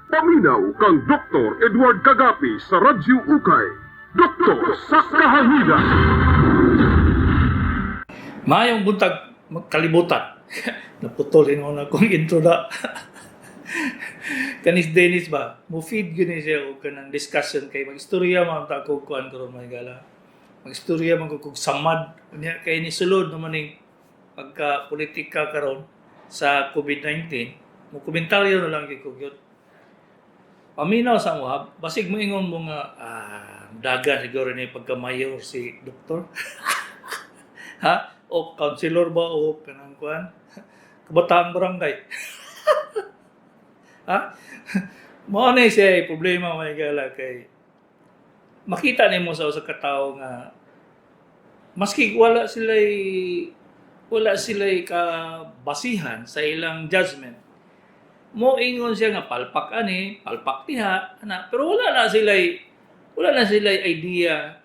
Paminaw kang Dr. Edward Kagapi sa Radyo Ukay. Doktor sa Kahanginan. Maayong buntag, kalibutan. Naputol mo na akong intro na. Kanis Dennis ba? Mo feed gyud ni siya og kanang discussion kay magistorya man ta ko kuan karon, mga gala. Magistorya man ko kog samad unya kay ni sulod naman ning pagka politika karon sa COVID-19. Mo komentaryo na lang gyud ko gyud. Paminaw sa mo, basig mo ingon mo nga daga siguro ni pagka mayor si doktor. Ha? O councilor ba o kanang kuan? Kabataang barangay. Ha? Mao na siya ay problema, mga gala, kay makita nimo sa usa ka tawo nga maski wala sila kabasihan sa ilang judgment, mo ingon siya nga palpak ani, palpak diha ana, pero wala na sila idea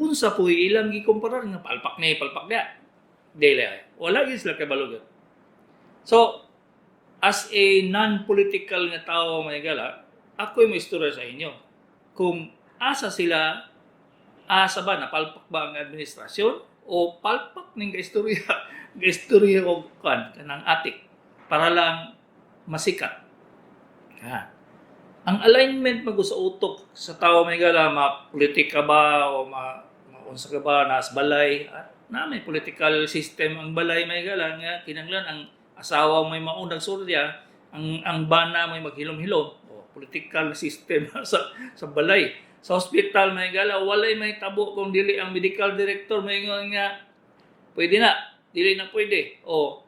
unsa po ilang gikumparar nga palpak ni, palpak diha. Dili ay wala gyud sila kabalo gyud. So as a non-political nga tao, mga gala, ako'y may istorya sa inyo kung asa sila, asa ba napalpak ba ang administrasyon o palpak ning istorya istorya og kan kanang atik para lang masikat ha. Ang alignment mag sa utok sa tao, may gala, ma politika ba o ma maunsa ka ba nas balay, na may political system ang balay, may gala, nga kinanglan ang asawa may maunang surya, ang bana may maghilom-hilom. O political system sa balay. Sa hospital, may gala, walay may tabo kung dili ang medical director may nga pwede na, dili na pwede. O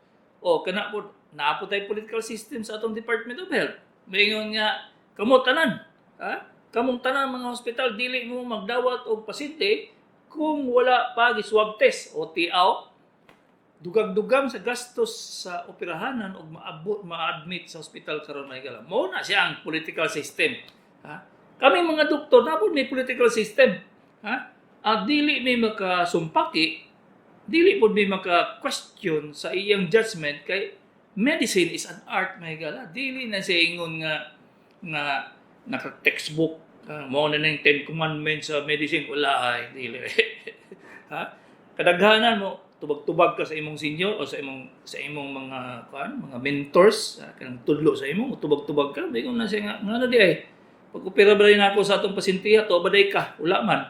kana po naa po tay political system sa atong Department of Health. Maingon nga kamo tanan, ha? Kamong tanan mga hospital dili mo magdawat og pasyente kung wala pa gi swab test o tiaw. Dugag-dugang sa gastos sa operahanan og maabot ma-admit sa hospital karon, may gala. Mao na siya ang political system. Ha? Kami mga doktor na may political system. Ha? Dili may makasumpaki, dili pod may maka-question sa iyang judgment kay medicine is an art, may gala. Dili na siya ingon nga naka-textbook, mao na ning Ten Commandments sa medicine, wala ay dili. Ha? Kadaghanan mo tubag-tubag ka sa imong senior o sa imong mga kuan, mga mentors, kanang tudlo sa imo, tubag-tubag ka, ingon na siya nga ngano di ay pag opera ba na ako sa atong pasyente to ba ka wala man.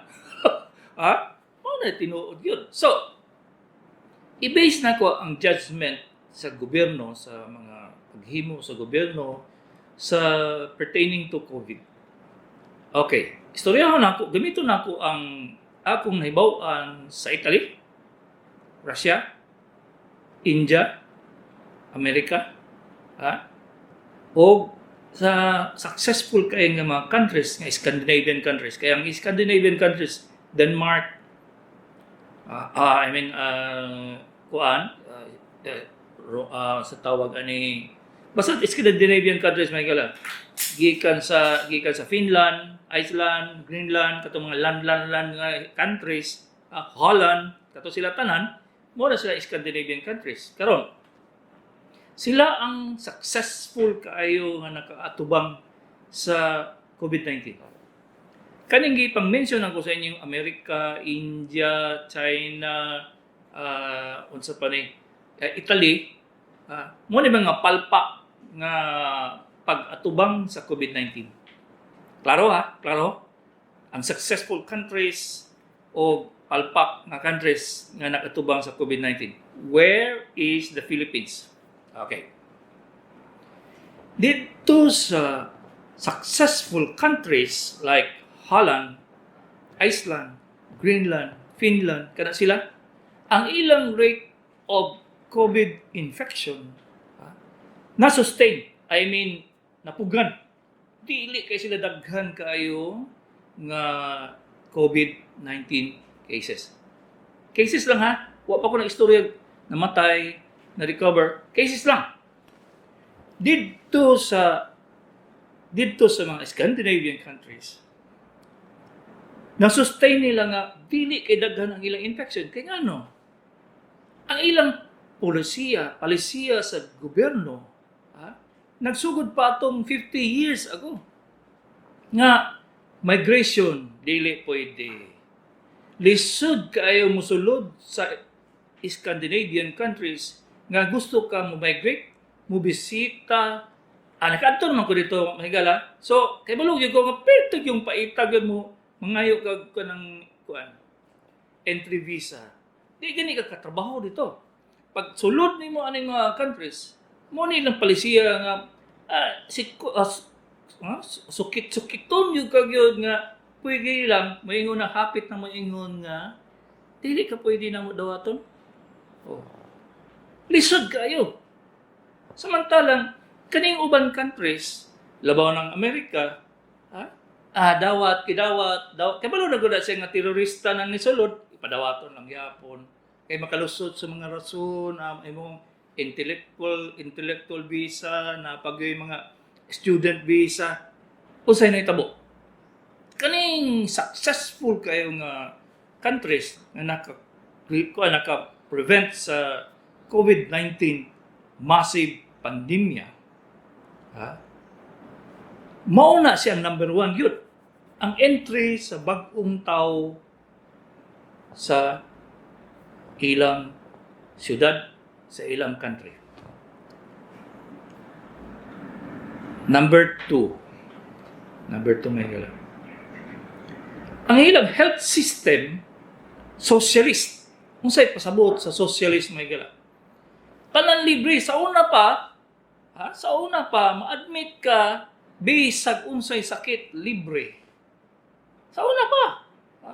Ha, mao na tinuod yun. So i-base na ko ang judgment sa gobyerno, sa mga paghimo sa gobyerno sa pertaining to COVID. Okay, istoryahon nako, gamiton nako ang akong nahibaw-an sa Italy, Russia, India, Amerika, ha? O sa successful kay nga mga countries nga Scandinavian countries. Kaya ang Scandinavian countries, Denmark, I mean, kuan, sa tawag ani, basta Scandinavian countries, may gala. Gikan sa Finland, Iceland, Greenland, katong mga land land land nga countries, Holland, kato sila tanan, mo na sila Scandinavian countries. Karon, sila ang successful kaayo nga nakaatubang sa COVID-19. Kaning gipang mention ako sa inyong Amerika, India, China, unsa pa ni, Italy, mo ni mga palpak nga pag-atubang sa COVID-19. Klaro ha? Klaro? Ang successful countries o palpak nga countries nga nakatubang sa COVID-19. Where is the Philippines? Okay. Dito sa successful countries like Holland, Iceland, Greenland, Finland, kana sila, ang ilang rate of COVID infection na-sustain. I mean, napugan. Dili kay sila daghan kaayo nga COVID-19 cases. Cases lang ha. Wa pa ko ng istorya namatay, na-recover. Cases lang. Didto sa mga Scandinavian countries, na-sustain nila nga dili kay daghan ang ilang infection. Kay ngano? Ang ilang polisiya, palisiya sa gobyerno, ha, Nagsugod pa atong 50 years ago nga migration dili pwede. Lisod kaayo musulod sa Scandinavian countries nga gusto ka mo migrate, mo bisita. Ah, nakaadto naman ko dito, mahigala. So, kay balog ko nga perfect yung paitag yun mo, mangayo kag kanang kuan entry visa. Di gani ka katrabaho dito. Pag sulod nimo aning mga countries, mo ni ilang palisiya nga si sukit-sukiton yung kag yun nga pwede lang moingon na hapit na moingon nga dili ka pwede na mo dawaton. Oh. Lisod kayo. Samantalang kaning uban countries, labaw ng Amerika, ha? Ah, dawat, kidawat, dawat. Kay balo na gud na siya nga terorista nang nisulod, ipadawaton lang gyapon. Kay makalusot sa mga rason, imong intellectual visa, na pag yung mga student visa. Unsay nahitabo? Kaning successful kayo nga countries nga naka prevent sa COVID-19 massive pandemya, ha? Mao na siya ang number one yun. Ang entry sa bag-ong tao sa ilang siyudad, sa ilang country. Number two. Number two may gala. Ang ilang health system, socialist. Unsay pasabot sa socialist, may gala? Tanan libre. Sa una pa, ha? Sa una pa, ma-admit ka, bisag unsay sakit, libre. Sa una pa. Ha?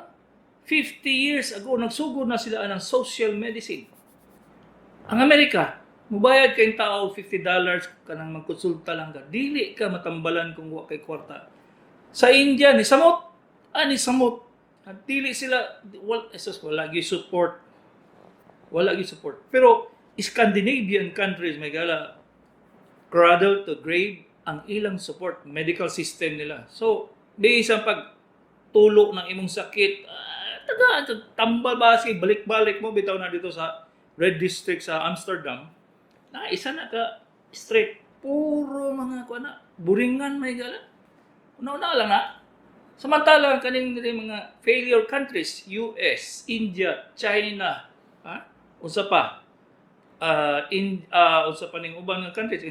50 years ago, nagsugod na sila ng social medicine. Ang Amerika, mubayad kayong tao $50 kanang magkonsulta lang ka. Dili ka matambalan kung wa kay kwarta. Sa India, ni samot. Ah, ni samot. At dili sila, wala, esos, wala gi support. Wala gi support. Pero Scandinavian countries, may gala, cradle to grave, ang ilang support, medical system nila. So, bisan pag tulo ng imong sakit, taga, tambal ba, sige, balik-balik mo, bitaw na dito sa Red District sa Amsterdam, na isa na ka straight, puro mga kuan na, buringan, may gala. Una-una lang na. Samantala, kaning diri mga failure countries, US, India, China, ha? Unsa pa? In unsa pa ning ubang nga countries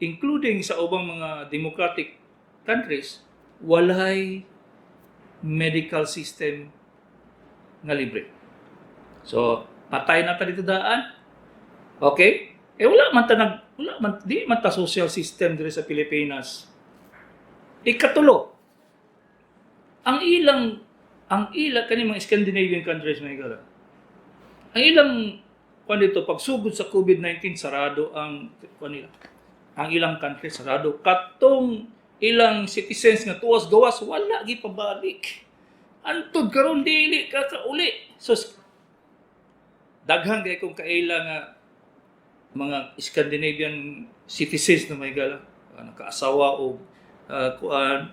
including sa ubang mga democratic countries, walay medical system nga libre. So, patay na ta dito daan. Okay? Eh wala man ta nag wala man di man ta social system diri sa Pilipinas. Ikatulo, ang ilang kani mga Scandinavian countries, may gala. Ang ilang kuan dito pagsugod sa COVID-19, sarado ang kuan nila. Ang ilang country sarado, katong ilang citizens nga tuwas gawas wala gipabalik. Antod karon dili ka kauli. So daghan kay kong kaila nga mga Scandinavian citizens na may gala, nakaasawa og kuan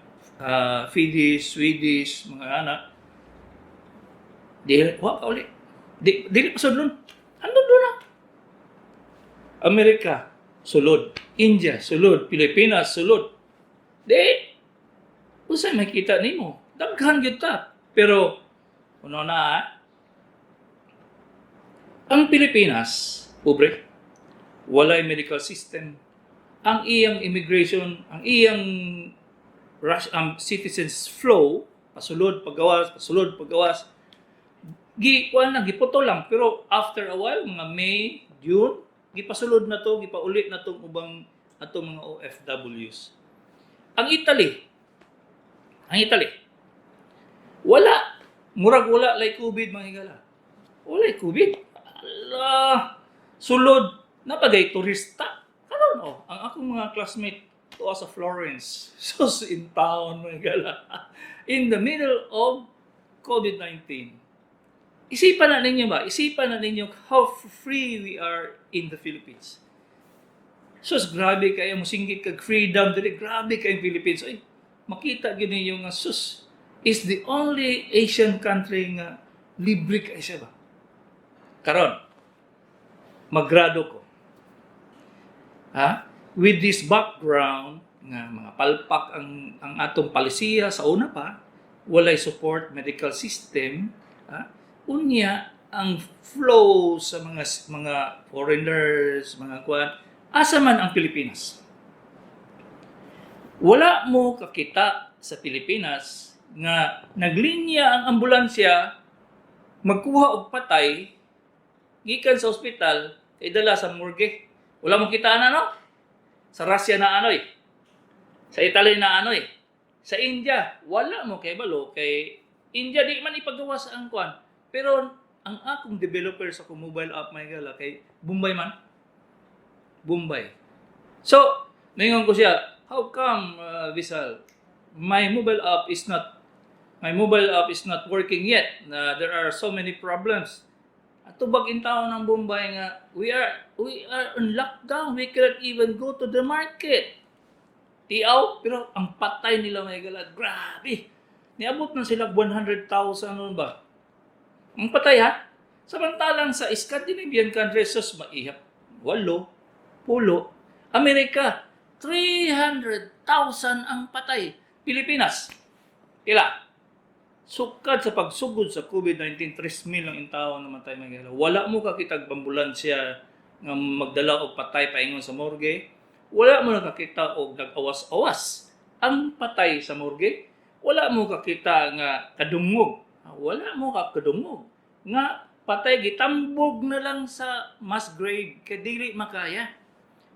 Finnish, Swedish, mga anak. Di wa ka uli. Di dili pa sudlon. Andun doon na. Amerika, sulod. India, sulod. Pilipinas, sulod. Di, unsay makita nimo? Daghan gyud ta. Pero, uno na, ah, ang Pilipinas, pobre, walay medical system. Ang iyang immigration, ang iyang rush, ang citizens flow, pasulod, pagawas, pasulod, pagawas, gi kuan na, giputol lang, pero after a while, mga May, June, gipasulod na to, gipauli na tong ubang atong mga OFWs. Ang Italy wala, murag wala like COVID, mga higala. Wala COVID. Ala, sulod na bagay turista karon. Oh, ang akong mga classmate tuwa sa Florence. Sus, in town, mga higala, in the middle of COVID-19. Isipan na ninyo ba? Isipan na ninyo how free we are in the Philippines. Sus, grabe kayo, musinggit kag freedom diri, grabe kayo Philippines. Ay, makita gyud ninyo nga sus is the only Asian country nga libre kay siya ba. Karon, maggrado ko. Ha? With this background nga mga palpak ang atong palisiya sa una pa, walay support medical system, ha? Unya ang flow sa mga foreigners, mga kuan, asa man ang Pilipinas? Wala mo kakita sa Pilipinas nga naglinya ang ambulansya magkuha og patay gikan sa ospital kay dala sa morgue. Wala mo kita na, no? Sa Russia na anoy. Sa Italy na anoy. Sa India, wala mo kay balo kay India di man ipagawas ang kuan. Pero ang akong developer sa akong mobile app, may gala, kay Bombay man. Bombay. So, ningon ko siya, "How come, Vishal, my mobile app is not working yet? Na there are so many problems." Atubag in taon ng Bombay nga, We are on lockdown. We cannot even go to the market." Tiaw, pero ang patay nila, may gala, grabe. Niabot na sila 100,000 nun ba? Ang patay, ha? Samantalang sa Scandinavian countries, sus, maihap. Walo, pulo. Amerika, 300,000 ang patay. Pilipinas, pila? Sukad sa pagsugod sa COVID-19, 3,000 lang intawo namatay, mga gala. Wala mo kakitag ambulansya nga magdala og patay paingon sa morgue. Wala mo nakakita og nag-awas-awas ang patay sa morgue. Wala mo kakita nga kadungog. Wala mo kakadungog nga patay gitambog na lang sa mass grave kay dili makaya.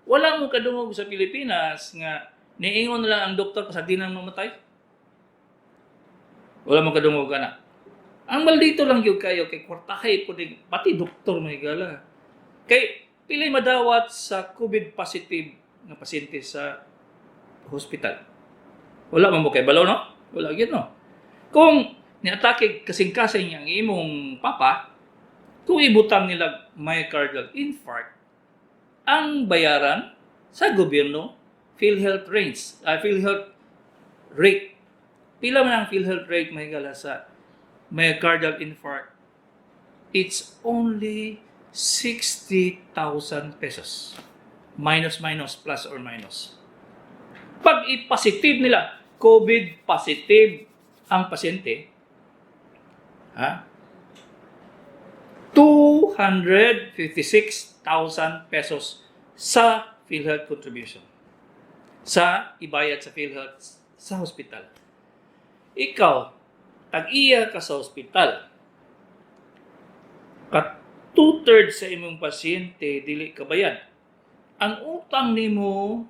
Wala mo kadungog sa Pilipinas nga niingon na lang ang doktor sa di nang mamatay. Wala mo kadungog ana. Ang maldito lang gyud kayo kay kwartahay po din pati doktor, may gala. Kay pilay madawat sa COVID positive nga pasyente sa hospital? Wala man mo kay balo, no? Wala gyud, no? Kung niatake kasing-kasing ang imong papa, kung ibutang nila myocardial infarct, ang bayaran sa gobyerno, PhilHealth rates, PhilHealth rate. Pila man ang PhilHealth rate, may gala, sa myocardial infarct? It's only 60,000 pesos. Minus, minus, plus or minus. Pag i-positive nila, COVID positive ang pasyente, ha? 256,000 pesos sa PhilHealth contribution. Sa ibayad sa PhilHealth sa hospital. Ikaw, tag-iya ka sa hospital. Ka two-thirds sa imong pasyente dili ka bayad. Ang utang nimo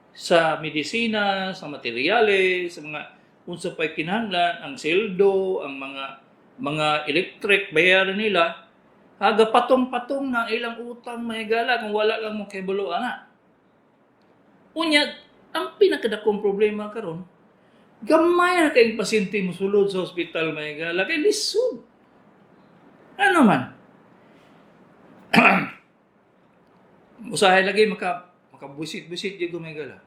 sa medisina, sa materyales, sa mga unsa pa'y kinahanglan, ang seldo, ang mga electric bayaran nila, haga patong-patong na ang ilang utang, mahigala, kung wala lang mo kay ana. Unya, ang pinakadakong problema karon, gamay ra kayong pasyente mo sulod sa ospital, mahigala, kay lisod. Ano man? Usahay lagi makabusit-busit gyud ko, mahigala.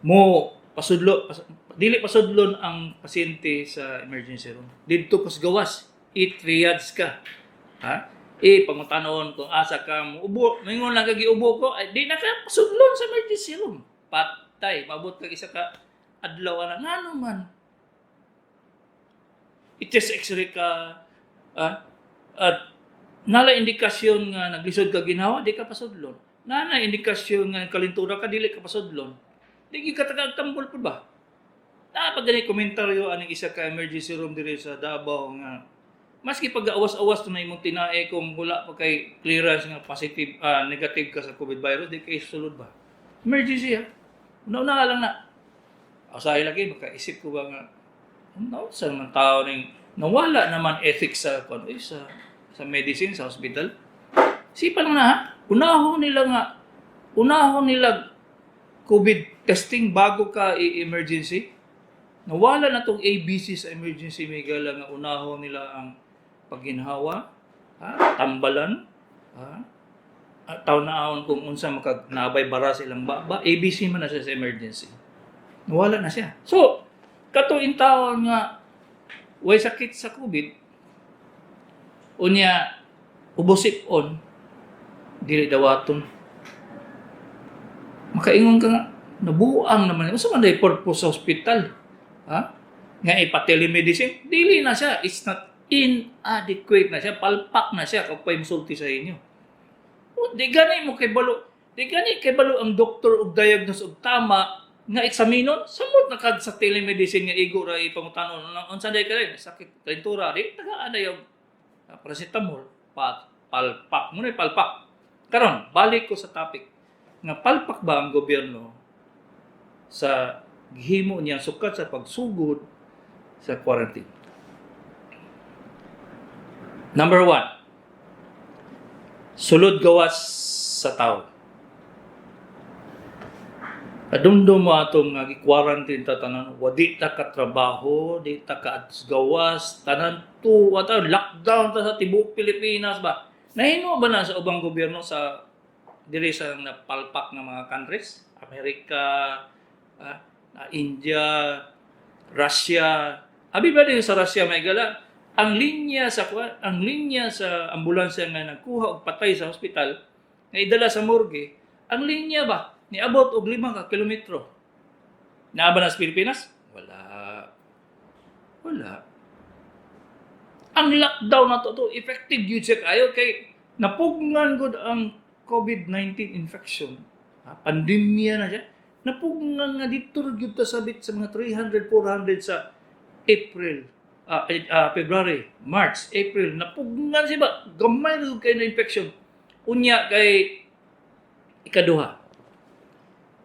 Mo pasudlo dili pasudlon ang pasyente sa emergency room. Didto kas gawas, i-triage ka. Ha? Eh, pangutanon kung asa ka mo ubo, mingon lang ka giubo ko, ay, di na ka pasudlon sa emergency room. Patay, mabot kag isa ka adlaw ana, ngano man? I-chest x-ray ka, ah, at nala indikasyon nga naglisod ka ginhawa, di ka pasudlon. Nana indikasyon nga kalintura ka, dili ka pasudlon. Di gyud ka tagag tambol pud ba? Na pag gani komentaryo aning isa ka emergency room diri sa Davao nga maski pag awas-awas na imong tinae, kung wala pa kay clearance nga positive, negative ka sa COVID virus, di kay sulod ba? Emergency, ha. Una-una lang na. Usahay lagi makaisip ko ba nga no, sa naman tao ning nawala naman ethics sa kuan eh, sa medicine sa hospital. Sipa lang na, ha. Unahon nila COVID testing bago ka i-emergency. Nawala na tong ABC sa emergency, may gala, nga unahon nila ang pagginhawa, ha, tambalan, ha, at taw-naon kung unsa maka nabay bara sa ilang baba, ABC man na siya sa emergency. Nawala na siya. So, kato intawon nga way sakit sa COVID, unya ubosip on, dili dawaton. Makaingon ka nga, nabuang naman. Unsa man day purpose sa hospital? Ha? Nga ipa-telemedicine? Dili na siya. It's not inadequate na siya. Palpak na siya kapag musulti sa inyo. O, di gani mo kay balo. Di gani kay balo ang doktor og diagnose og tama nga eksaminon, samot na kag sa telemedicine nga igo ra ipangutanon unsa day ka rin sakit kalentura, di tagaan na yung paracetamol, palpak mo na palpak. Karon balik ko sa topic nga palpak ba ang gobyerno sa gihimo niya sukat sa pagsugod sa quarantine. Number one, sulod gawas sa tao. Kadumdum mo atong nga gi-quarantine ta tanan, wadi ta ka trabaho, di ta ka gawas, tanan tu, wata lockdown ta sa tibuok Pilipinas ba. Nahimo ba na sa ubang gobyerno sa diri sa napalpak nga mga countries? Amerika, India, Russia. Abi ba din sa Russia, may gala? Ang linya sa ambulansya nga nagkuha og patay sa hospital nga idala sa morgue, ang linya ba niabot og 5 ka kilometro. Naa ba na sa Pilipinas? Wala. Wala. Ang lockdown na to effective gyud siya kayo kay napugngan gud ang COVID-19 infection. Ha, pandemya na siya. Napugngan nga dito ra gyud ta sabit sa mga 300, 400 sa April, February, March, April. Napugngan siya ba? Gamay ra gyud kay na infection. Unya kay ikaduha.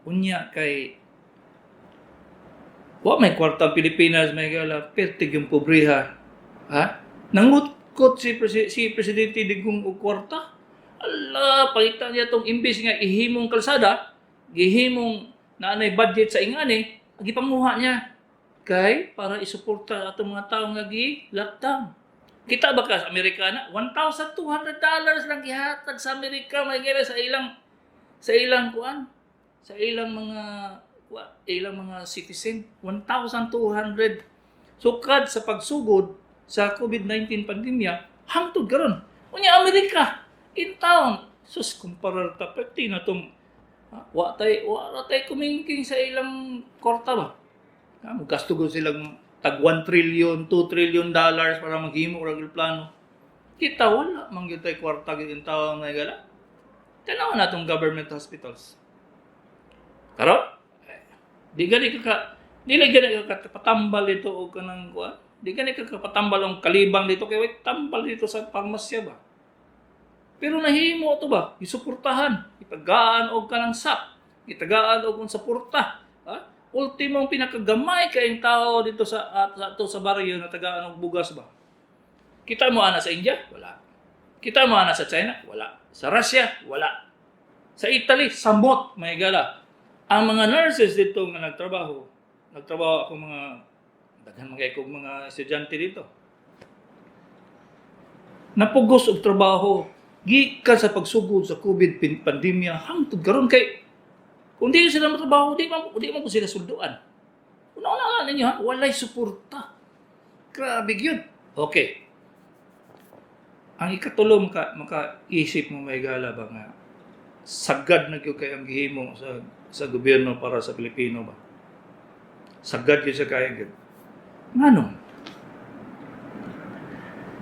Unya kay wa may kwarta ang Pilipinas, may gala, pertig yung pobreha. Ha? Nangutkot si Presidente Digong og kwarta. Ala, pangita niya tong imbis nga ihimong kalsada, gihimong naanay budget sa ingani, gipanguha niya kay para isuporta atong mga tao nga gi-lockdown. Kita ba ka sa Amerikana? $1,200 lang gihatag sa Amerika, may gala, sa ilang kuan, sa ilang mga citizen, 1,200 sukad sa pagsugod sa COVID-19 pandemya hangtod karon. Unya Amerika in town, sus, kumparar ta pwede na tong wa ra tay kumingking sa ilang kwarta ba. Ha, gasto gud silang tag 1 trillion, $2 trillion para maghimo ra gyud plano. Kita wala man gyud tay kwarta gyud in town nga gala. Tanaw na tong government hospitals karon, eh, di gani ka patambal dito og kanang kuan. Di gani ka patambal og kalibang dito kay way tambal dito sa parmasya ba. Pero nahimo to ba? Gisuportahan, itagaan og kanang SAP, itagaan og kung suporta. Ha? Ultimong pinakagamay kayong tao dito sa ato sa baryo na tagaan og bugas ba. Kita mo ana sa India? Wala. Kita mo ana sa China? Wala. Sa Russia? Wala. Sa Italy, samot, may gala. Ang mga nurses dito nga nagtrabaho, nagtrabaho ako mga daghan mga kog mga estudyante dito. Napugos og trabaho gikan sa pagsugod sa COVID pandemya hangtod karon kay kung di sila matrabaho, di man po sila sulduan. Una-una ninyo ha, walay suporta. Grabe gyud. Okay. Ang ikatulo, makaisip mo, may gala ba, nga sagad na gyud kay ang gihimo sa gobyerno para sa Pilipino ba. Sagad gyud sa kaya gyud. Ngano?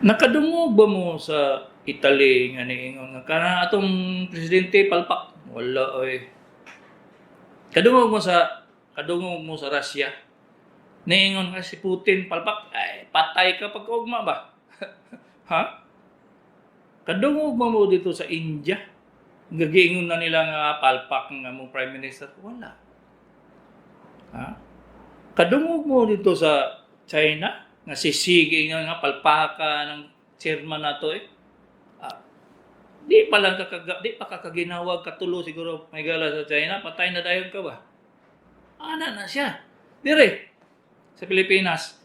Nakadungog ba mo sa Italy nga niingon nga kana atong presidente palpak? Wala oy. Kadungog mo sa Russia niingon nga si Putin palpak? Ay, patay ka pag ugma ba? Ha? Kadungog mo dito sa India nga giingon na nila nga palpak nga mo prime minister? Wala. Ha? Kadungog mo dito sa China nga si Xi giingon nga palpaka ng chairman nato eh? Ah, di pa kakaginawag katulo siguro, may gala, sa China, patay na dayon ka ba? Ana na siya. Dire sa Pilipinas,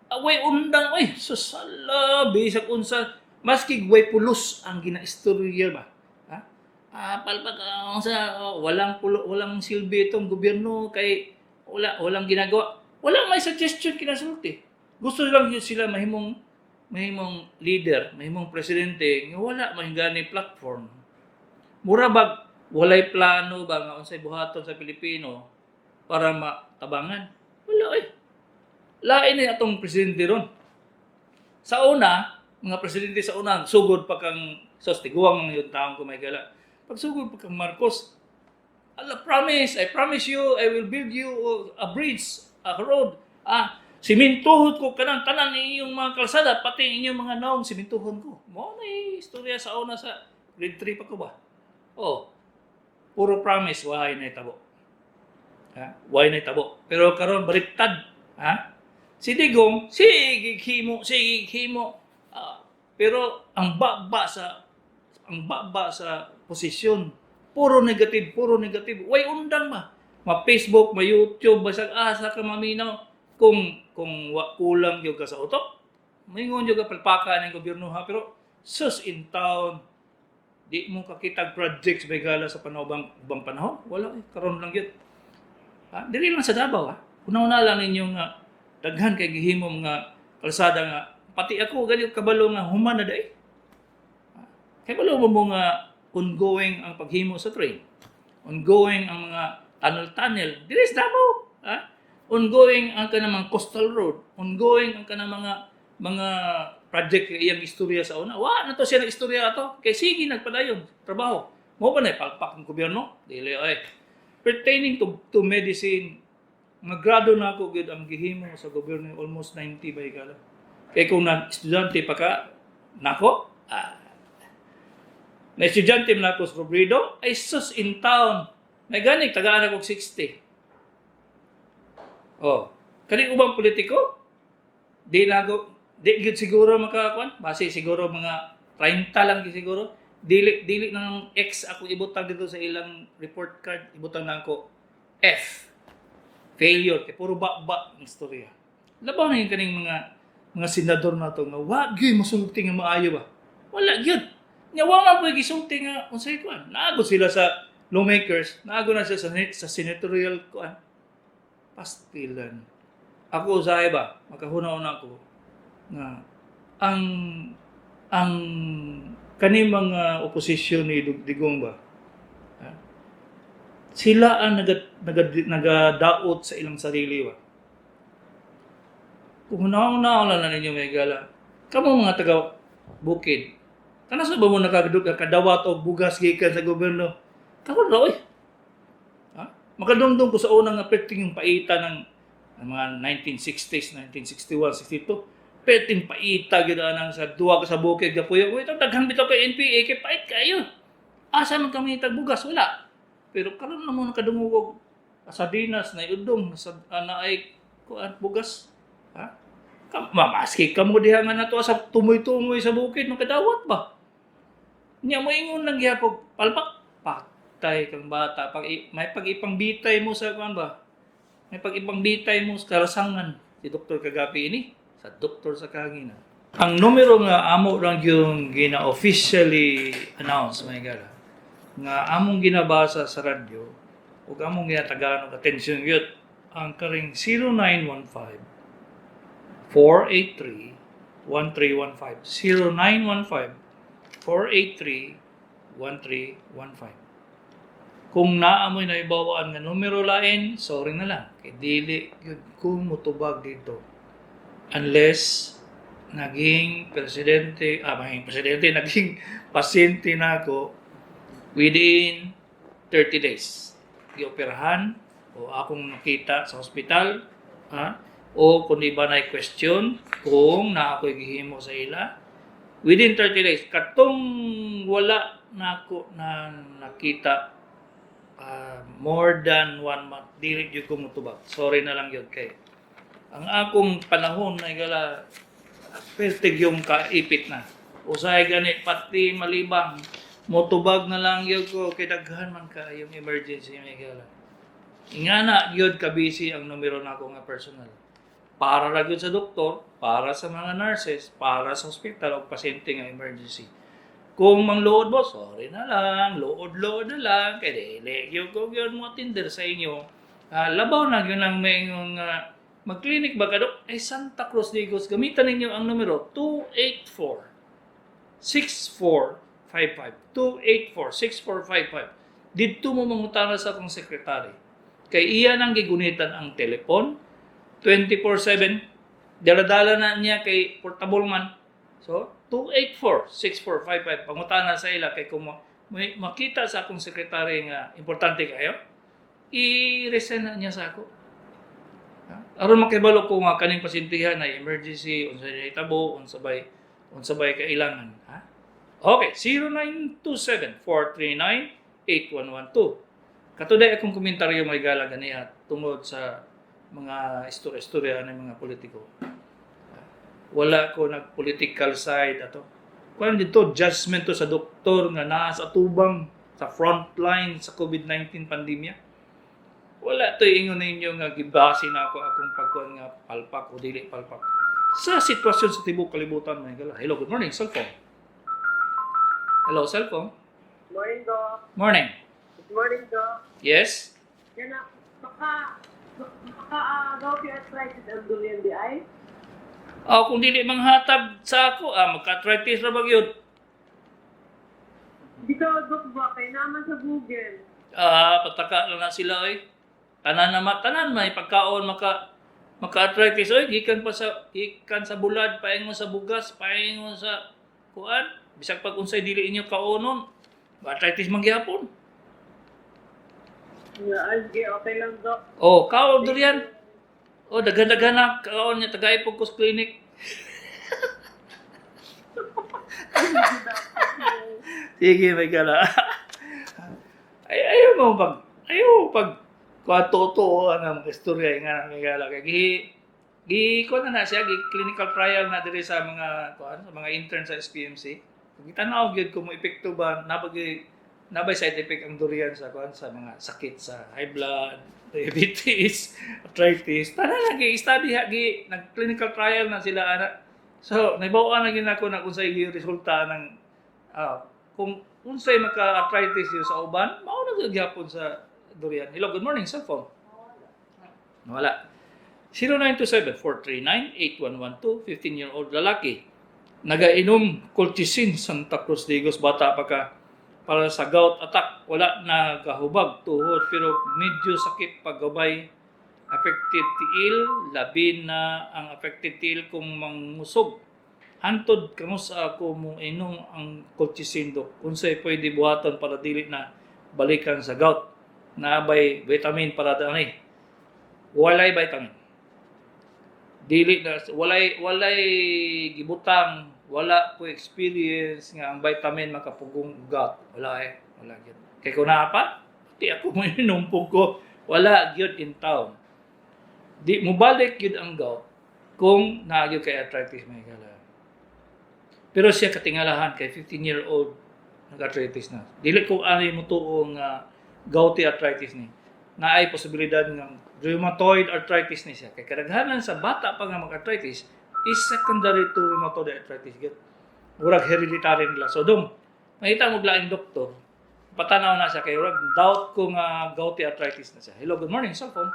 away undang oy, susala bisag unsa, maski way pulos ang ginaistorya ba. Ha? Ah, palpak unsa, oh, walang pulo, walang silbi itong gobyerno kay walang ginagawa. Wala may suggestion kinasulti. Gusto lang yun sila mahimong mahimong leader, mahimong presidente nga wala may gani platform. Mura bag Walay plano ba nga unsay buhaton sa Pilipino para matabangan? Wala eh. Lain ni atong presidente ron. Sa una, mga presidente sa una, sugod pa kang sos tiguang yung taong kumaygala. Pag sugod pa kang Marcos, ala promise, I promise you, I will build you a bridge, a road. Ah, simintuhon ko kanang tanan inyong mga kalsada, pati inyong mga naong simintuhon ko. Mo na istorya sa una sa grade 3 pa ko ba? Oh, puro promise, why na itabo. Ha? Why na itabo. Pero karon baliktad, ha? Si Digong, sige himo, sige himo. Ah, pero ang baba sa posisyon, puro negative, puro negative. Way undang ba? Ma Facebook, ma YouTube, basag asa ka maminaw kung wa kulang gyud ka sa utok. Maingon gyud ka palpaka ng gobyerno ha, pero sus in town di mo kakitag projects bay gala sa panahon ubang panahon, wala eh, karon lang gyud. Ha? Dili lang sa Davao ha. Una-una lang ninyo nga daghan kay gihimo mga kalsada nga pati ako gani kabalo nga human na day. Kay balo mo nga ongoing ang paghimo sa train. Ongoing ang mga tunnel-tunnel. Dili sa Davao. Ha? Ongoing ang kanang mga coastal road. Ongoing ang kanang mga project kay iyang istorya sa una. Wa na to siya nag istorya ato. Kay sige nagpadayon trabaho. Mo ba na palpak ang gobyerno? Dili ay. Pertaining to medicine, nga grado na ako gyud ang gihimo sa gobyerno, almost 90 ba gala. Kay kung na estudyante pa ka nako, ah, na estudyante man ako sa Robredo, ay sus in town. May gani tagaan ako og 60. Oh, kani ubang politiko, di na ako, di gyud siguro makakuan, base siguro mga 30 lang gyud siguro. Dili dili nang X ako ibutang dito sa ilang report card, ibutang na ako F. Failure kay puro ba-ba ang istorya. Labaw na yung kaning mga senador na to nga wa gyud mosulti nga maayo ba. Wala gyud. Nya wa man puy gisulti nga unsay kuan. Naago sila sa lawmakers, naago na sila sa senatorial kuan. Pastilan. Ako usahay ba, makahuna-una ko nga ang kani mga oposisyon ni Digong ba, ha? Sila ang nagadaot sa ilang sarili ba. Kung huna-huna lang na ninyo may gala, kamo mga taga bukid, kanasa ba mo nakadug kadawat og bugas gikan sa gobyerno? Karon ra oy. Ha? Makadumdum ko sa unang nga perting yung paita ng mga 1960s, 1961, 62. Perting paita gyud anang sa duwa ka sa bukid gapuyo. Uy, ito daghan bitaw kay NPA kay pait kayo. Asa man kami tag bugas? Wala. Pero karon na mo nakadungog og sardinas na udong sa naay kuan bugas. Ha? Maski kamo diha nga nato sa tumoy-tumoy sa bukid makadawat ba? Nya mo ingon lang gyapon palpak patay kang bata pag may pag-ipangbitay mo sa kuan ba? May pag-ipangbitay mo sa kalasangan si Dr. Kagapi ini sa doktor sa kahanginan. Ang numero nga amo lang yung gina-officially announce may gala nga among ginabasa sa radyo ug among ginatagaan og atensyon gyud ang karing 0915 483 1315, 0915 483 1315. Kung naa moy naibawaan nga numero lain, sorry na lang kay dili gyud ko motubag dito unless naging presidente, ah, naging presidente, naging pasyente na ako within 30 days. Gioperahan o akong nakita sa hospital, ha? O kung di ba na question kung na ako'y gihimo sa ila within 30 days. Katong wala na ako na nakita more than one month, dili jud ko motubag. Sorry na lang yun kay ang akong panahon na igala pertig yung kaipit na. Usahay gani pati malibang motubag na lang yun ko kay daghan man ka yung emergency may gala. Ingana gyud ka busy ang numero nako nga personal. Para ra gyud sa doktor, para sa mga nurses, para sa hospital o pasyente nga emergency. Kung mangluod mo, sorry na lang, luod-luod na lang, kay dili gyud ko gyud mo tinder sa inyo. Ah, labaw na gyud lang may ingong mag-clinic ba ka dok? Ay Santa Cruz Digos, gamitan ninyo ang numero 284 6455, 284 6455. Didto mo mangutana sa akong secretary. Kay iya nang gigunitan ang telepon 24/7. Dala-dala na niya kay portable man. So, 284-6455. Pangutana sa ila kay kung may makita sa akong sekretary nga importante kayo, i-resend na niya sa ako. Ha? Aron makibalo ko nga kaning pasyentihan ay emergency, unsa nahitabo, unsa bay kailangan, ha? Okay, 0927-439-8112. Katuday akong komentaryo, mga higala, ganiha tungod sa mga istorya-istorya ng mga politiko. Wala ko nag-political side ato. Kuan dito, judgment to sa doktor nga naa sa tubang sa front line sa COVID-19 pandemya. Wala to ingon ninyo nga gibase na ako akong pagkuan nga palpak o dili palpak. Sa sitwasyon sa tibok kalibutan, mga higala. Hello, good morning, cellphone. Hello, cellphone. Morning, Doc. Morning. Good morning, Doc. Yes? Yan na, baka gouty arthritis ang durian diay? Ah, kung dili manghatag sa ako, magka-arthritis ra ba gyud? Dito, Doc, ba? Kay naman sa Google. Ah, pataka lang na sila oy. Tanan na tanan may pagkaon maka arthritis oy, gikan sa bulad, paingon sa bugas, paingon sa kuan, bisag pag unsay dili inyo kaonon, arthritis man gihapon. Yeah, ay, sige, okay lang, Doc. Oh, kaon durian. Oh, daghan-daghan na kaon niya tagay ko sa clinic. Sige, may gala. Ay, ayaw mo pag kuha totoo ang istorya nga may gala kay gi gi kuha na na siya, gi clinical trial na diri sa mga kuan, sa mga intern sa SPMC. Gitanaw gyud kung mo epekto ba nabagi nabay side effect ang durian sa kuan, sa mga sakit sa high blood, diabetes, arthritis. Tanan na gi study ha, gi nag clinical trial na sila ana. So, nahibaw-an na gyud nako na kung sa resulta ng kung unsay maka-arthritis yun sa uban, mao na gyud gyapon sa durian. Hello, good morning, cellphone. Wala. 0927-439-8112, 15-year-old lalaki. Nagainom colchicine, Santa Cruz Digos, bata pa ka para sa gout attack. Wala na gahubag tuhod pero medyo sakit paggabay. Affected tiil, labi na ang affected tiil kung mangusog. Hantod kanus-a ako mo inom ang colchicine, dok? Unsay pwede buhaton para dili na balikan sa gout? Naabay vitamin para ani? Walay vitamin. Dili na walay gibutang, wala ko experience nga ang vitamin makapugong gout. Wala eh, wala gyud. Kay kung naa pa, di ako mo ko. Wala gyud in town. Di mobalik gyud ang gout kung naa gyud kay arthritis, mga higala. Pero siya katingalahan kay 15-year-old nag-arthritis na. Dili ko ani mo tuo nga gouty arthritis ni. Naay posibilidad nga rheumatoid arthritis ni siya. Kay kadaghanan sa bata pa nga mag-arthritis is secondary to rheumatoid arthritis gyud. Murag hereditary nila. So dong, makita mo laing doktor, patanaw na siya kay murag doubt ko nga gouty arthritis na siya. Hello, good morning, cellphone.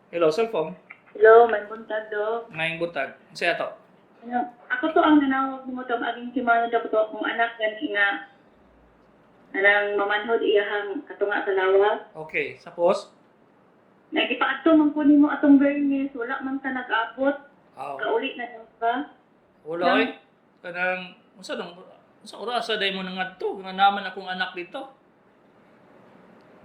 Hello, cellphone. Hello, may buntag, Dok. Ngayong buntag. Unsay ato? Ano, ako to ang nanawag mo to, ang aging si Marlon ko to akong anak gani nga anang mamanhod iyahang katunga sa lawas. Okay, suppose. Nagipaadto man ko nimo atong Bernice, wala man ta nag-abot. Aw. Kauli na daw ka. Wala oy. Kanang unsa dong unsa orasa day mo nangadto nga naman akong anak dito?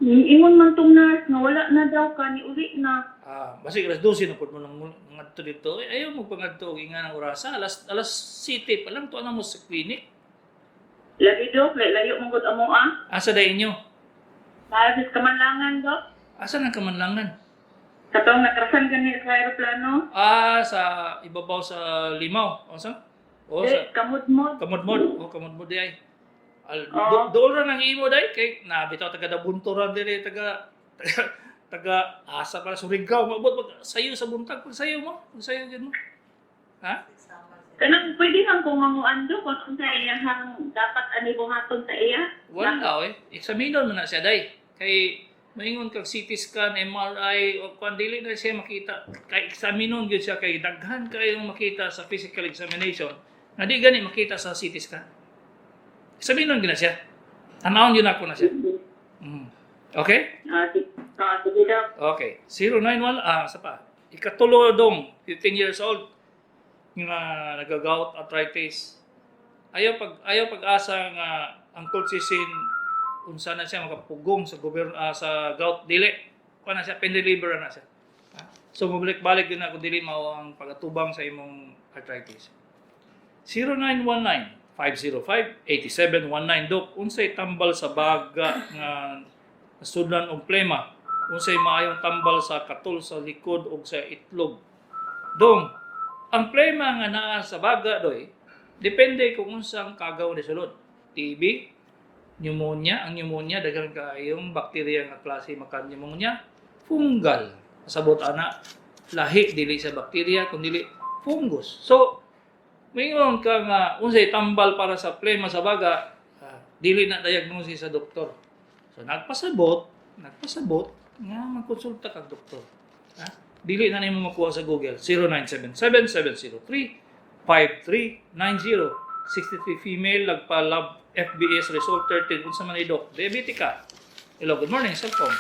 Ingon man tong nurse nga wala na daw ka ni uli na. Ah, basig alas 12 na pud mo nang ngadto dito. Eh, ayaw mo pangadto og inga ng orasa, alas 7 pa lang tuwa na mo sa clinic. Lagi, Dok, layo man gud amo ah. Asa day inyo? Para sa kamanlangan, Dok. Asa nang kamanlangan? Katong nakrasan gani sa aeroplano. Ah, sa ibabaw sa Limaw. O sa? O sa Eh, kamudmod. Kamudmod. O kamudmod di ay. Al, Oo. Dool ra nang imo day kay na bitaw taga Dabunto ra dire, taga asa para Surigao maabot pag sayo sa buntag, pag sayo mo, pag sayo gyud mo. Ha? Kanang pwede kang kumanguan, Dok, kung unsa iyahang dapat ani buhaton sa iya. Wala oy. Examinon man na siya day. Kay maingon kag CT scan, MRI o kung dili na siya makita. Kay examinon gyud siya kay daghan kayong makita sa physical examination na di gani makita sa CT scan. Examinon gyud na siya. Tanawon gyud nako na siya. Okay? Sige, Dok. Okay. 091, sa pa. Ikatulo dong, 15 years old, nga nagagout arthritis. Ayaw pag-asa nga ang colchicine unsa na siya makapugong sa gobyerno, sa gout, dili. Kuha na siya, pain reliever na siya. Ha? So mabalik-balik yun na kung dili mao ang pagatubang sa imong arthritis. 0919-505-8719. Dok, unsay tambal sa baga nga nasudlan og plema? Unsay maayong tambal sa katul sa likod og sa itlog? Dong, ang plema nga naa sa baga doy, depende kung unsang kagaw ni sulod. TB, pneumonia, ang pneumonia daghan kaayong bakterya nga klase maka pneumonia, fungal. Pasabot ana, lahi dili sa bakterya kun dili fungus. So, mingon ka nga unsay tambal para sa plema sa baga, dili na diagnosis sa doktor. So nagpasabot nga magkonsulta kag doktor. Ha? Dili na nimo makuha sa Google. 0977-703-5390. 63 female, nagpa-lab FBS result 13. Unsa man ni, Dok? Diabetic ka. Hello, good morning, cellphone.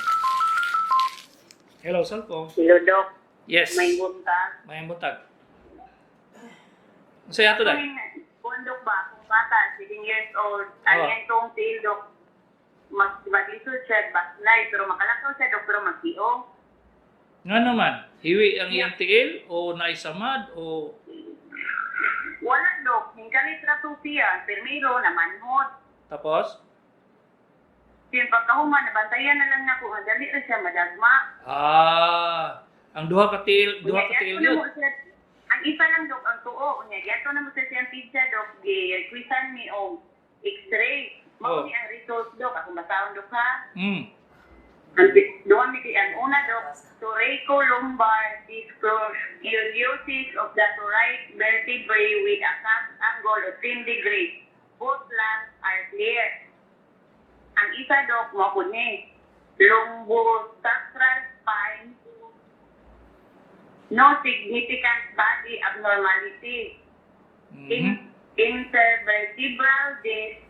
Hello, cellphone. Hello, Dok. Yes. May buntag. May buntag. Unsay ato dai? Bundok ba? Akong bata, 7 years old. Ang oh. Tong tiil, Dok. Maglisod siya, baslay. Pero makalakaw siya, Dok, pero magtio. Nga naman, hiwi ang iyang tiil o naisamad o Wala, Dok. Hingkalit ra to siya. Primero, namanhod. Tapos? Kaya pagkahuman, nabantayan na lang nako. Ang dali ra siya madagma. Ah, ang duha ka tiil, duha ka Unya, tiil giadto na yun. mo siya. Ang isa lang, Dok, ang tuo. Unya, giadto na mo siya siyang pizza, Dok. Gi-requestan mi og x-ray. Oh. Mao ni ang result, Dok. Akong basahon, Dok, ha? Ang duha mi kay ang una, Dok, thoracolumbar scoliosis of the right vertebrae with a cast angle of 10 degrees. Both lungs are clear. Ang isa, Dok, mo ko ni lumbosacral spine, no significant body abnormality. Intervertebral disc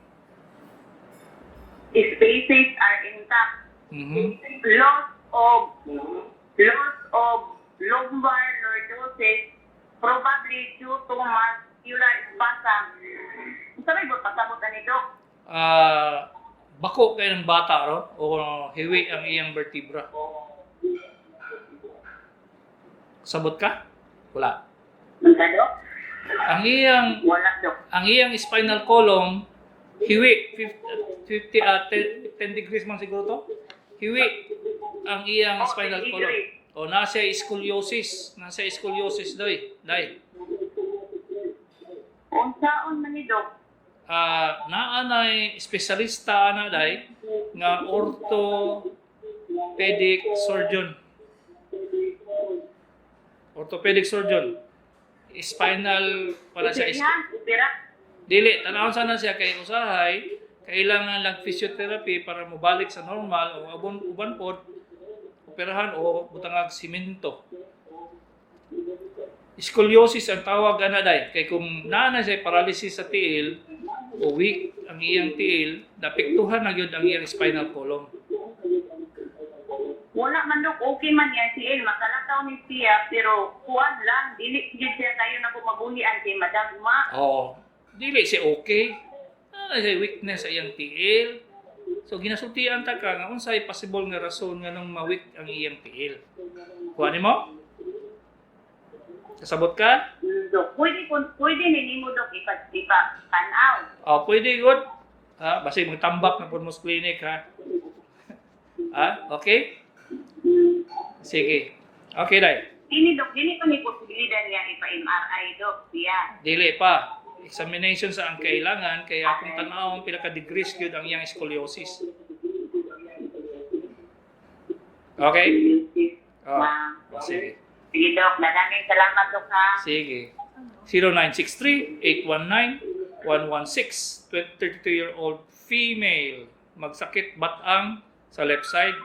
spaces are intact. Loss of lumbar lordosis probably due to muscular spasm. Unsa may pasabot ani, Dok? Ah, bako kay ng bata ro o hiwi ang iyang vertebra. Sabot ka? Wala. Unsa, Dok? Ang iyang Wala, Dok. Ang iyang spinal column hiwi 50, 50 10, 10 degrees man siguro to. Hiwi ang iyang Oh, spinal 10 column. degrees. O nasa scoliosis doy. Dai. Unsaon man ni, Dok? Naa nay espesyalista ana day nga orthopedic surgeon. Orthopedic surgeon. Spinal pala siya. Opera, opera. Dili, tanawon sana siya kay usahay kailangan lang physiotherapy para mobalik sa normal o abon uban pod operahan o butangag simento. Scoliosis ang tawag ana day kay kung naa na siya paralysis sa tiil o weak ang iyang tiil, napektuhan na gyud ang iyang spinal column. Wala man, Dok, okay man yan si El, makalakaw ni siya, pero kuan lang, dili gyud siya kayo na kumabuhian kay madagma. Oo. Dili siya okay. Naa na siya weakness sa iyang tiil. So ginasultian ta ka nga unsay possible nga rason nga nung ma-weak ang iyang tiil. Kuha nimo? Kasabot ka? Dok, pwede, pwede ni nimo, Dok, ipa tanaw. Oh, pwede good. Ha, basta magtambak na pud mo sa clinic ha. Ha? Okay? Sige. Okay dai. Dini, Dok, dini pa ni posibilidad niya ipa MRI, Dok, siya. Dili pa. Examination sa ang kailangan kaya akong tan-awon pila ka degrees gyud ang iyang scoliosis. Okay? Oh, Wow. sige. Sige, Dok, maraming salamat, Dok, ha. Sige. 0963-819-116. 32-year-old female. Magsakit batang sa left side.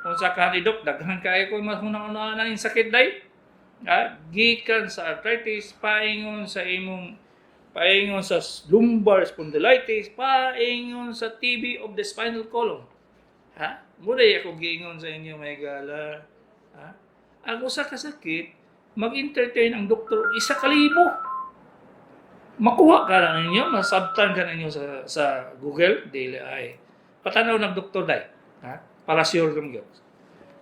Kung sa kanidok, daghan kayo ko mas una na yung sakit day. Ah, gikan sa arthritis, paingon sa imong paingon sa lumbar spondylitis, paingon sa TB of the spinal column. Ha? Muna ako giingon sa inyo, mga higala. Ha? Ang usa ka sakit, mag-entertain ang doktor og 1,000. Makuha ka na ninyo, masabtan ka ninyo sa Google, dili ay. Patanaw ng doktor day. Ha? Para sure kang gyud.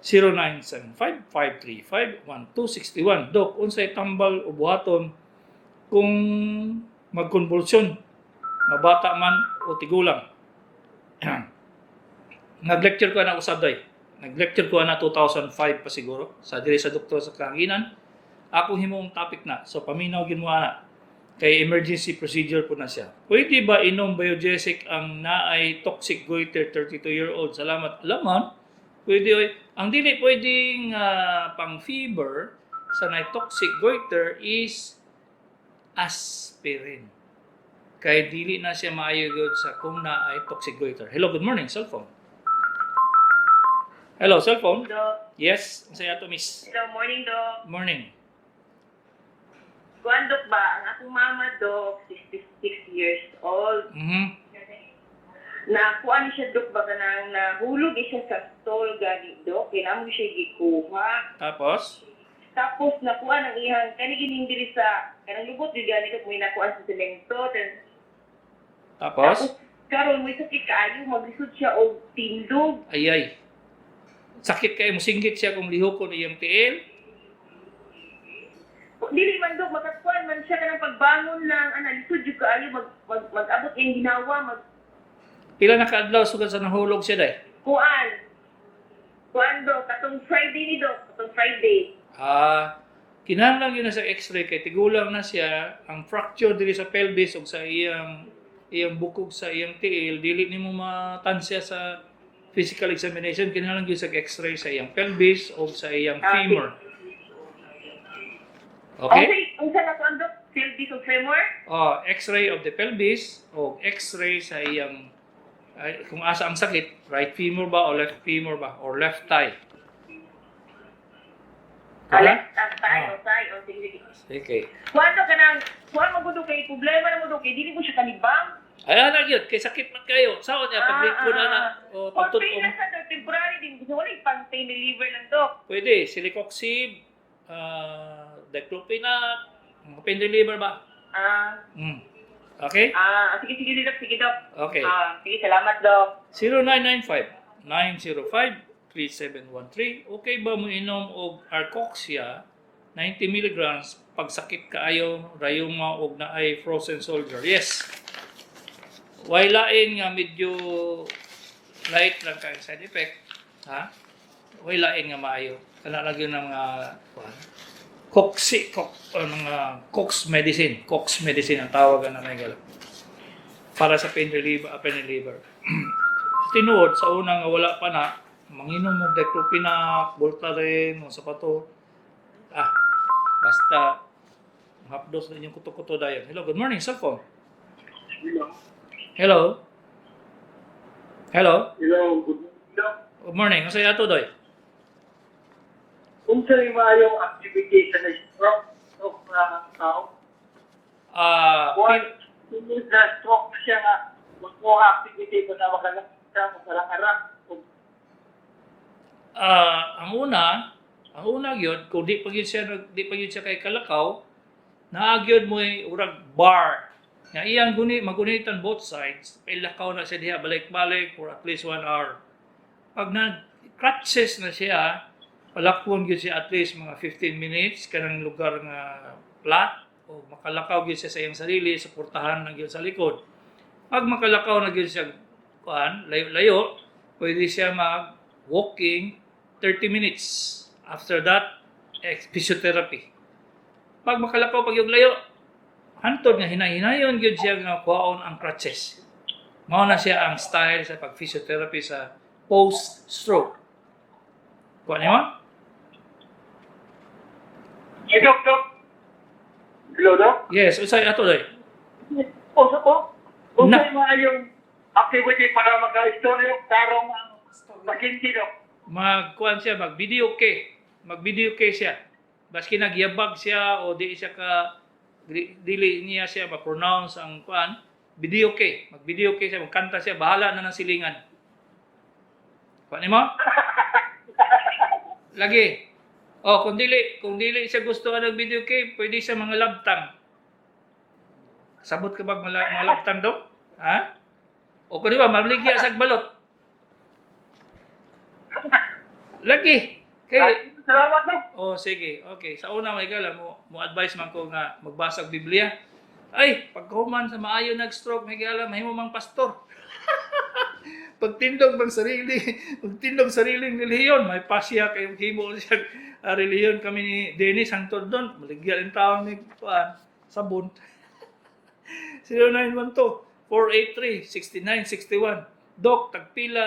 0975-535-1261. Dok, unsay tambal o buhaton kung magkonbulsyon, mabata man o tigulang? Nag-lecture ko na usab day. Nag-lecture ko na 2005 pa siguro sa diri sa Doktor sa Kahanginan. Ako himong topic na. So paminaw gin mo ana. Kay emergency procedure po na siya. Pwede ba inom Biogesic ang naay toxic goiter, 32-year-old? Salamat. Alam man, pwede oy. Ang dili pwedeng pang fever sa naay toxic goiter is aspirin. Kay dili na siya maayo gyud sa kung naay toxic goiter. Hello, good morning, cellphone. Hello, cellphone. Dok. Yes, unsay ato, miss? Hello, morning, Dok. Morning. Kuan, Dok, ba? Ang akong mama, Dok, 66 years old. Na kuan siya, Dok, ba kanang nahulog siya sa stall gani, Dok. Kinamo siya gikuha. Tapos? Tapos nakuha ang iyang kani gining diri sa kanang lubot di gani kag may nakuha sa semento. Then, Tapos? Karon may sakit kaayo, maglisod siya og tindog. Ay ay. Sakit kay mo, singgit siya kung lihokon iyang tiil. Dili man, Dok, makakuan man siya kanang pagbangon lang ana, lisod jud kaayo mag, mag mag-abot iyang ginawa mag Pila na kaadlaw sugad sa nahulog siya day? Kuan. Kuan, Dok, katong Friday ni, Dok, katong Friday. Ah, kinahanglan yun na sa x-ray kay tigulang na siya, ang fracture diri sa pelvis ug sa iyang iyang bukog sa iyang tiil dili nimo matansya sa physical examination. Kinahanglan gyud sa x-ray sa iyang pelvis o sa iyang femur. Okay? Okay, unsa na kuan, Dok? Pelvis ug femur? Oh, x-ray of the pelvis o x-ray sa iyang ay, kung asa ang sakit, right femur ba o left femur ba or left thigh. Ah, left thigh, o thigh, o sige, sige. Okay. Kuan, Dok, kanang kuan mo gud kay problema na mo, Dok, kay dili mo siya kalibang. Ay, ana gyud kay sakit man kayo. Saon niya paglingkod ana o Or pain pagtutong. na sa, Dok, temporary din. Gusto wala pang pain reliever lang, Dok. Pwede celecoxib, diclofenac, mga pain reliever ba? Ah, Okay? ah, sige, sige, Dok, sige, Dok. Okay. Ah, sige, salamat, Dok. 0995-905-3713. Okay ba mo inom og Arcoxia 90 milligrams pag sakit kaayo, rayuma og naay frozen shoulder? Yes. Way lain nga medyo light lang kay side effect, ha? Way lain nga maayo. Kana lang yun ang mga kuan. Coxi, cox, mga Cox medicine. Cox medicine ang tawag na may gala. Para sa pain reliever, pain reliever. Tinuod sa una nga wala pa na, manginom mo diclofenac, Voltaren, mga sapato. Ah, basta hapdos na inyong kuto-kuto dayon. Hello, good morning, cellphone. Hello. Hello. Hello. Hello, good morning, Doc. Good morning. Unsay ato doy? Unsa yung maayong activity sa na-stroke o tao? Ah, One, na stroke na siya nga, mo activity ko na makalang siya, makalang-arang. Ang una gyud kung di pa gyud siya kay kalakaw, naa gyud mo urag bar nga iyang guni magunitan both sides, ilakaw na siya diha balik-balik for at least one hour. Pag na crutches na siya, palakwon gyud siya at least mga 15 minutes kanang lugar nga flat o makalakaw gyud siya sa iyang sarili, suportahan lang gyud sa likod. Pag makalakaw na gyud siya kuan, layo-layo, pwede siya mag walking 30 minutes. After that, physiotherapy. Pag makalakaw pag yung layo, hantod nga hinay-hinayon gyud siya nga kuhaon ang crutches. Mao na siya ang style sa pag-physiotherapy sa post-stroke. Kuha niyo? Hey, Doc, Doc. Hello, Doc. Yes, unsay ato doy? O, o, unsa Na. yung maayong activity para maka-istorya tarong ang pasyente, Doc? Magkuan siya, mag-video kay. Mag-video kay siya. Baski nagyabag siya o di siya ka dili niya siya ma-pronounce ang kuan, video kay. Mag-video kay siya, magkanta siya, bahala na ng silingan. Kuha nimo? Lagi. Oh, kung dili siya gusto ang video kay, pwede siya mga labtang. Sabot ka ba mga labtang do? Ha? O kung di ba, maligya sa balot. Lagi. Kay, Salamat, Dok. Oh, sige. Okay. Sa una, may gala, mo advice man ko nga magbasa og Biblia. Ay, paghuman sa maayo nag-stroke, may gala, mahimo mang pastor. Pagtindog bang sarili, pagtindog sariling relihiyon, may pasya kay himo siya relihiyon kami ni Dennis hangtod doon, maligya ang taong ni kuan sabon. 0912 483 6961. Doc, tagpila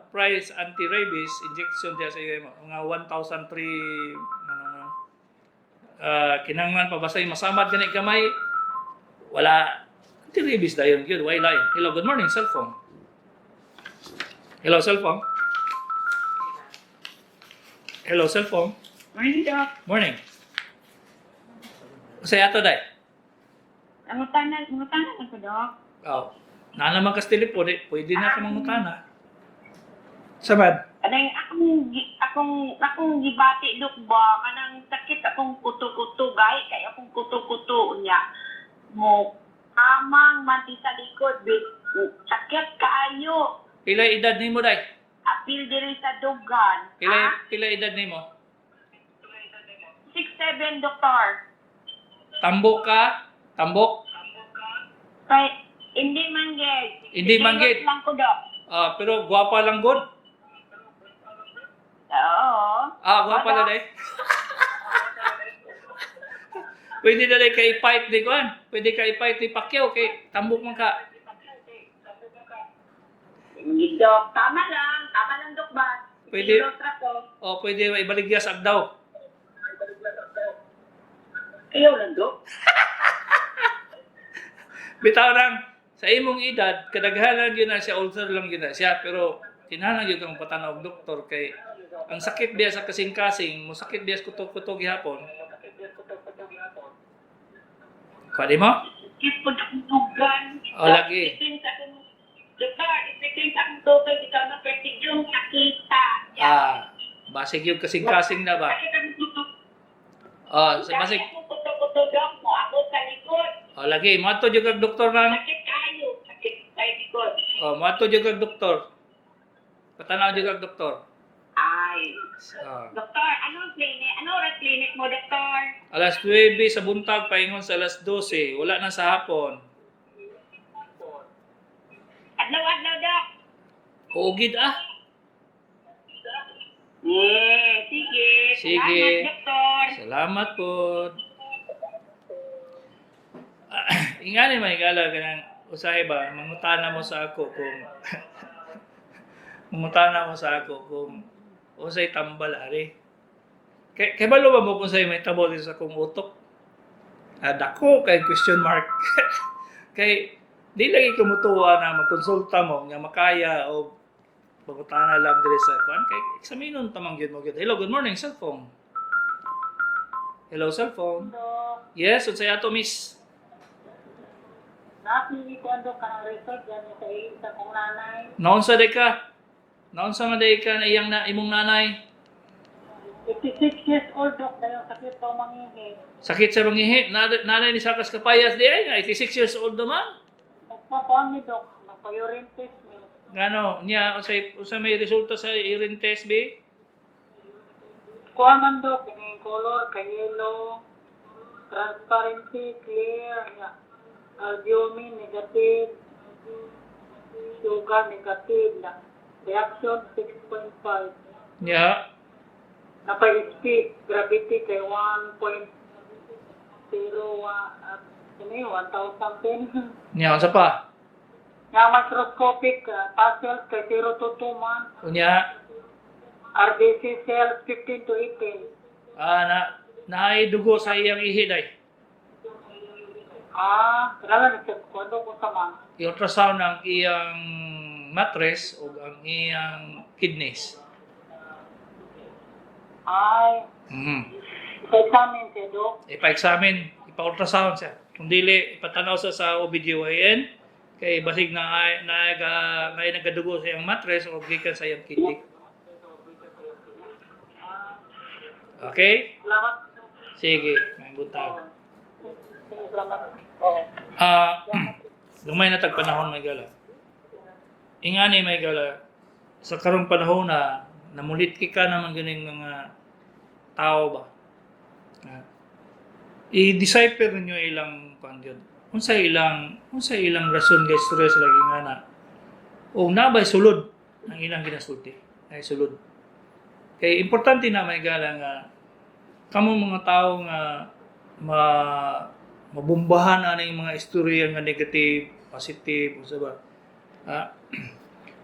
price anti-rabies injection diya sa iyo, mga 1,003 ano, ano. Kinahanglan pa basta yung masamad gani gamay, wala anti-rabies dayon gyud, why lie. Hello, good morning, cellphone. Hello, cellphone. Hello, cellphone. Morning, Dok. Morning. Unsay ato day? Ang utana na ko, Dok. Oh. Na naman kas telepon, eh, pwede na ka mangutana. Samad. Anay akong gibati, Dok, ba kanang sakit akong kuto-kuto gay kay akong kuto-kuto unya mo amang man di sa likod bi, sakit kaayo. Pila edad nimo day? Apil diri sa dugan. Pila Ah, pila edad nimo? 6'7", doktor. Tambok ka? Tambok? Kay hindi man gid. Hindi man gid. Lang ko, Dok. Ah, pero gwapa lang gud. Oo. Ah, gwapa na day. Pwede na day kay fight ni kuan. Pwede kay fight ni Pacquiao kay tambok man ka. Hindi, Dok, tama lang, tama lang, Dok, ba? Pwede. Kilos ra ko. O pwede ibaligya sa agdaw. Ayaw lang, Dok. Bitaw lang sa imong edad, kadaghanan gyud na siya, ulcer lang gyud na siya, pero kinahanglan gyud kang patanaw og doktor kay ang sakit biya sa kasing-kasing, mo sakit biya sa kuto-kuto gihapon. Pwede mo? Sakit po akong dugan. Oh, lagi. Ipitin sa akong, Doktor, ipitin sa akong doktor, ikaw na pwede yung nakita. Ah, basig yung kasing-kasing na ba? Sakit ang kuto. Oh, sa basig. Sakit ang kuto-kuto, Dok, mo ako sa likod. Oh, lagi moadto jud kag doktor nang. Sakit kayo. Sakit sa likod. Oh, moadto jud kag doktor. Patanaw jud kag doktor. Ay. Ah. Doktor, anong clinic? Ano oras clinic mo, doktor? Alas 9 sa buntag paingon sa alas 12, wala na sa hapon. Adlaw-adlaw, Dok. Uugid ah. Yeah, sige. Sige. Salamat, doktor. Salamat po. Ah, ingani man higala kanang usahay ba mangutana mo sa ako kung mangutana mo sa ako kung unsay tambal ari. Kay balo ba mo kung say may tabo dito sa akong utok? Ah, dako kay question mark. Kay di lagi ko mutuwa na magkonsulta mo nga makaya o pangutana lang diri sa kuan kay eksaminon tamang gyud mo gyud. Hello, good morning, cellphone. Hello, cellphone. Dok, Yes, unsay ato miss? napi ko ando ka ng result gani sa sa kong nanay. Naunsa day ka? Naunsa man day ka na iyang na imong nanay? 56 years old, Dok, dahil sakit daw mangihi. Sakit sa mangihi. Nanay ni Sakas Kapayas di ay, 86 years old naman. Nagpakuan ni Dok, nagpa-urine test ni. Ngano, niya unsay unsa may resulta sa urine test be? Kuha man, Dok, ini color kay yellow, transparency, clear, nga. Albumin negative, sugar negative, na. Reaction 6.5. Niya, Napa-HP, gravity kay 1.01, at ini 1,010. niya unsa pa? Nga microscopic, puzzles kay 0 to 2 months, Unya, RBC cells 15 to 18. ah, na naay dugo sa iyang ihi day. Ah, kailangan na siya kung ano kung sama. I-ultrasound ang iyang mattress o ang iyang kidneys. Ay, pa-examine siya, Dok. Ipa-examine, ipa-ultrasound siya. Kung dili, ipatanaw siya sa OBGYN kay basig na na, na, na nagadugo sa iyang mattress o gikan sa iyang kidney. Okay? Salamat. Sige, may buntag. Sige, salamat. Oo. Ah, gamay na tag panahon, may gala. Ingani, may gala, sa karong panahon na namulit ka naman ganing mga tao ba. Ah, i-decipher ninyo ilang kuan gyud. Unsa ilang rason guys istorya sila gingana. O nabay sulod ang ilang ginasulti. Ay sulod. Kay importante na, may gala, nga kamo mga tao nga mabombahan ani mga istorya nga negative, positive, unsa ba. Ah,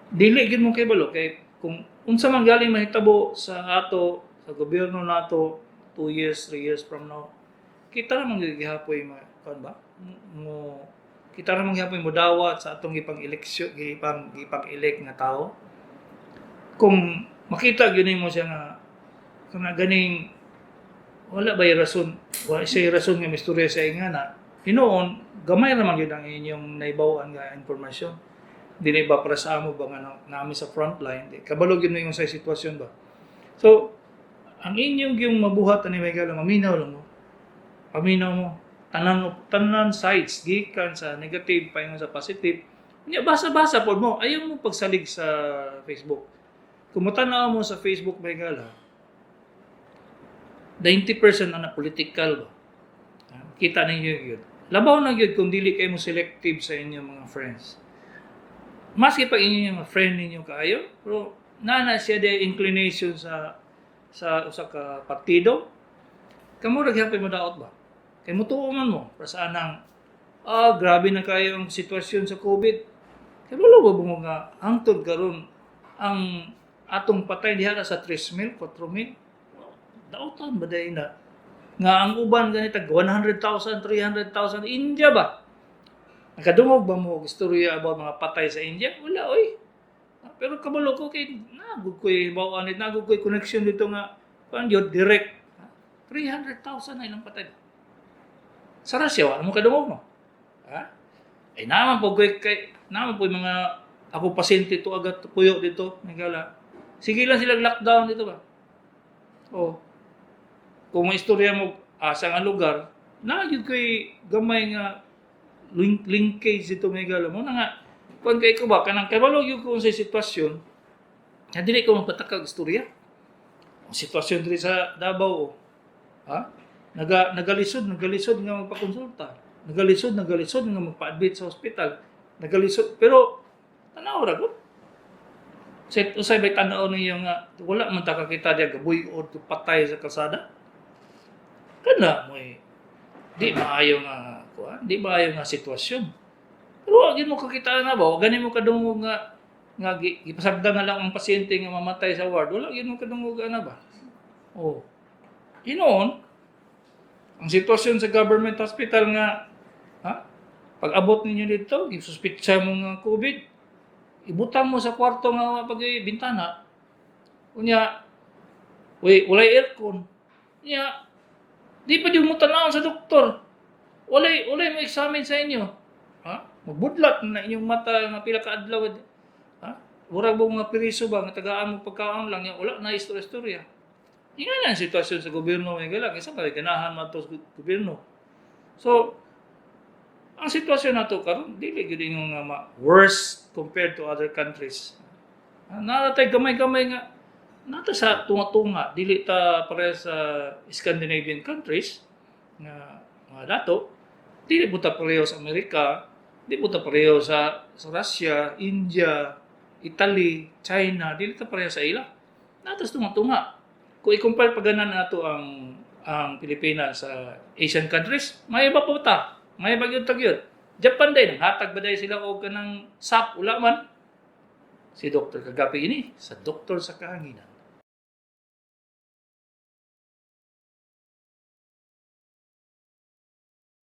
dili gyud mo kabalo kay kung unsa man galing mahitabo sa ato, sa gobyerno nato 2 years, 3 years from now, kita ra man gyud gihapoy ma kuan ba mo, kita ra man gihapoy mo dawat sa atong gipang eleksyon, gipang elect nga tao. Kung makita gyud nimo siya nga kana ganing wala ba rason, wala siya rason nga mistorya sa ingana, hinuon gamay ra man gyud ang inyong naibaw-an nga impormasyon. Dili ba para sa amo ba nga nami sa frontline, di kabalo gyud mo yung sa sitwasyon ba. So ang inyong yung mabuhat ani, may gala, maminaw lang mo, paminaw mo tanan, tanan sides, gikan sa negative paingon sa positive. Nya basa-basa pod mo, ayaw mo pagsalig sa Facebook. Kung motanaw mo sa Facebook, may gala, 90% na na political ba. Ah, kita ninyo yun. Labaw na gyud kung dili kayo mo selective sa inyong mga friends. Maski pa inyo mga friend ninyo kaayo, pero nana siya de inclination sa usa ka partido, kamo ra gyapon mo daot ba? Kay mutuo man mo para sa anang grabe na kayo ang sitwasyon sa COVID. Kay wala ba mo nga hangtod karon ang atong patay diha na sa 3,000, 4,000. Dautan ba day na? Nga ang uban ganit tag 100,000, 300,000, India ba? Nakadungog ba mo og istorya about mga patay sa India? Wala oy. Ah, pero kabalo ko kay nagud ko'y bawaan, nagud ko'y connection dito nga kuan gyud direct. 300,000 na ilang patay. Sa Russia, wala mo kadungog mo. Ha? Ay naman po ko'y kay naman po yung mga ako pasyente to agad puyo dito, nagala. Sige lang sila lockdown dito ba? Oh. Kung may istorya mo asa nga lugar, na gyud ko'y gamay nga linkage dito, may gala mo na nga kuan kay ko ba kanang kabalo gyud ko sa sitwasyon nga dili ko magpatakag istorya. Ang sitwasyon diri sa Davao, oh. Ha? Nagalisod nga magpakonsulta. Nagalisod nga magpa-admit sa ospital. Nagalisod pero tanaw ra gud. Set usay bay tanaw niyo nga wala man ta kakita diya gabuy-od patay sa kalsada. Kana mo'y di maayo nga kuan, di maayo nga sitwasyon. Pero wa gyud mo kakita na ba, wa gani mo kadungog nga nga gipasagdan na lang ang pasyente nga mamatay sa ward, wala gyud mo kadungog ana ba? Oh. Hinoon, ang sitwasyon sa government hospital nga, ha? Pag abot ninyo dito, gisuspitsa mo nga COVID, ibutang mo sa kwarto nga wa pag bintana. Unya, uy, walay aircon. Unya, di pa di mo tanaw sa doktor. Walay mo examine sa inyo. Ha? Magbudlat na inyong mata nga pila ka adlaw. Ha? Murag mo mga piriso ba nga tagaan mo pagkaon lang ya, wala na istorya-istorya. Inga na ang sitwasyon sa gobyerno may gala kaysa kay ganahan man to sa gobyerno. So, ang sitwasyon nato karon dili gyud ingon nga worse compared to other countries. Ah, naa tay gamay-gamay nga nata sa tunga-tunga, dili ta pareha sa Scandinavian countries nga mga dato, dili po ta pareho sa Amerika, di po ta pareho sa Russia, India, Italy, China, dili ta pareho sa ila. Nata sa tunga-tunga. Kung i-compare pa ganan nato ang Pilipinas sa Asian countries, may iba po ta. May iba gyud ta gyud. Japan din, hatag ba dahil sila og kanang SAP, wala man. Si Dr. Kagapi ini sa Doktor sa Kahanginan.